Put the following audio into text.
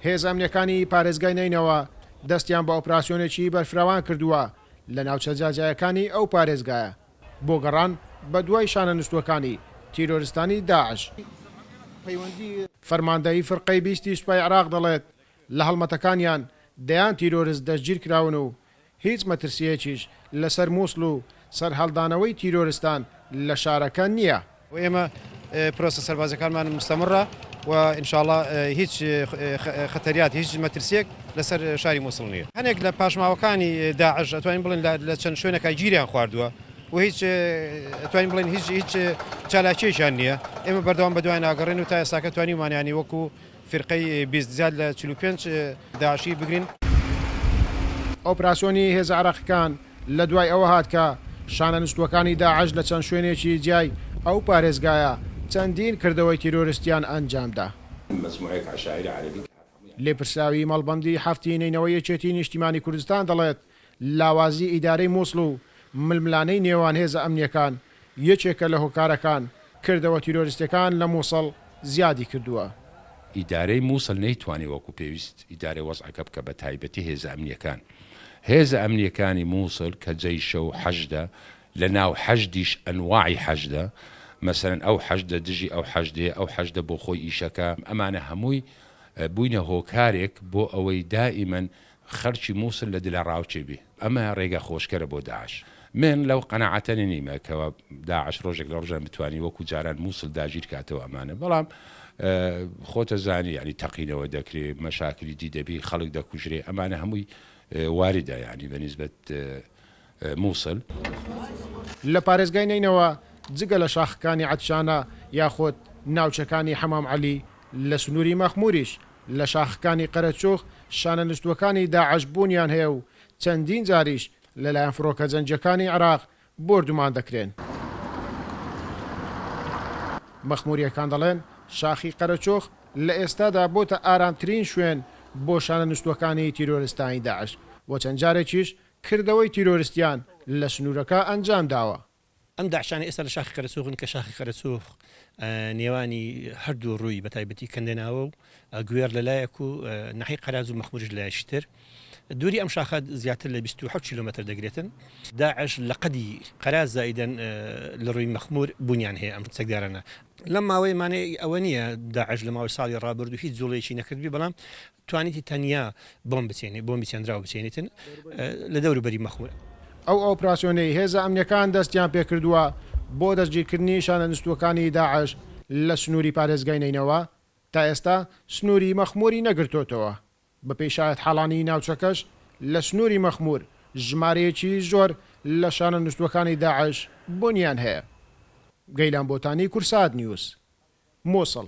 هێزە ئەمنییەکانی پارێزگای نەینەوا دەستیان بە ئۆپراسیۆنێکی بەرفراوان کردووە لە ناوچە جیاجیاکانی ئەو پارێزگایە بۆ گەڕان بەدوای شانە نوستووەکانی تیرۆرستانی داعش. فەرماندەیی فرقەی بیستی سوپای عێراق دەڵێت، لە هەڵمەتەکانیان دەیان تیرۆرست دەستگیرکراون و هیچ مەترسییەکیش لەسەر موسڵ و سەرهەڵدانەوەی تیرۆرستان لە شارەکە نییە. ئێمە پرۆسە سەربازیەکانمان مستەمڕە و ان شاء اللە هیچ خەتەریات هیچ مەترسیەک لەسەر شاری موسڵ نییە. هەنێک لە پاشماوەکانی داعش ئەتوانین بڵێن لە چەند شوێنێکا گیریان خواردووە و هیچ ئەتوانین بڵێن هیچ هیچ چالاکیەکیان نییە. ئێمە بەردەوام بەدوایان ئاگەڕێن و تا ئێستاکە توانیومان یانی وەکو فیرقەی 20 زیاد لە 45 داعشی بگرین. ئۆپراسیۆنی هێزە عێراقیەکان لە دوای ئەوە هات کە شانە نوستووەکانی داعش لە چەند شوێنێکی جیای ئەو پارێزگایە چەندین کردەوەی تیرۆرستیان ئەنجامدا. لێپرسراوی مەڵبەندی حەفتی نەینەوەی یەکێتی نیشتیمانی کوردستان دەڵێت، لاوازی ئیدارەی موسڵ و ململانێی نێوان هێزە ئەمنییەکان یەکێکە لە هۆکارەکان کردەوە تیرۆریستیەکان لە موسڵ زیادی کردووە. ئیدارەی موسڵ نەیتوانی وەکو پێویست ئیدارەی وەزعەکە بکا بە تایبەتی هێزە ئەمنیەکان. هێزە ئەمنیەکانی موسڵ کە جەیشە و حەشدە لە ناو حەشدیش ئەنواعی حەشدە مەسەلەن ئەو حەشدە دژی ئەو حەشدەیە ئەو حەشدە بۆ خۆی ئیشەکا ئەمانە هەمووی بووینە هۆکارێک بۆ ئەوەی دائیمەن خەلکی موسل لە دلەڕاوکێ بێ. ئەمە رێگا خۆشکەرە بۆ داعش. من لەو قەناعەتە نیمە کەوا داعش رۆژێک لە رۆژان بتوانی وەکو جاران موسل داگیر کاتەوە ئەمانە بەڵام خۆتە زانی یانی تەقینەوە دەکرێ مەشاکلی دی دەبی خەڵک دەکوژرێ ئەمانە هەمووی واریدە یانی بە نیسبەت موسل. لە پارێزگای نەینەوا جگە لە شاخەکانی عەتشانە یاخود ناوچەکانی حەمام عەلی لە سنووری مەخموریش لە شاخەکانی قەرەچوغ شانە نوستووەکانی داعش بوونیان هەیە و چەندین جاریش لەلایەن فڕۆکە جەنگییەکانی عێراق بۆردومان دەکرێن. مەخمورییەکان دەڵێن، شاخی قەرەچوغ لە ئێستادا بۆتە ئارامترین شوێن بۆ شانە نوستووەکانی تیرۆرستانی داعش و چەند جارێکیش کردەوەی تیرۆرستیان لە سنوورەکە ئەنجامداوە. ئەم داعشانەی ئێستا لە شاخی قەرەچوغن کە شاخی قەرەچوغ نێوانی هەردوو ڕووی بە تایبەتی کەندێناوە و گوێڕ لە لایەک و ناحیەی قەراج و مەخموریش لە لایەکی تر دووری ئەم شاخە زیاتر لە 27 کیلۆمەتر دەگرێتن. داعش لە قەدی قەراج زائیدەن لە ڕووی مەخمور بوونیان هەیە ئەم چەکدارانە. لەم ماوەیە مانای ئەوە نییە داعش لە ماوەی ساڵی ڕابردوو هیچ جوڵەیەکی نەکردبی بەڵام توانیتی تەنیا بۆمب بچێنی بۆمبی چێندراو بچێنیتن لە دەور و بەری مەخمور. ئەو ئۆپراسیۆنەی هێزە ئەمنیەکان دەستیان پێکردووە بۆ دەستگیرکردنی شانە نوستووەکانی داعش لە سنووری پارێزگای نەینەوا، تا ئێستا سنووری مەخموری نەگرتۆتەوە، بەپێی شایەتحاڵانی ناوچەکەش لە سنووری مەخمور ژمارەیەکی زۆر لە شانە نوستووەکانی داعش بوونیان هەیە. گەیلان بۆتانی، کوردسات نیوز، موسڵ.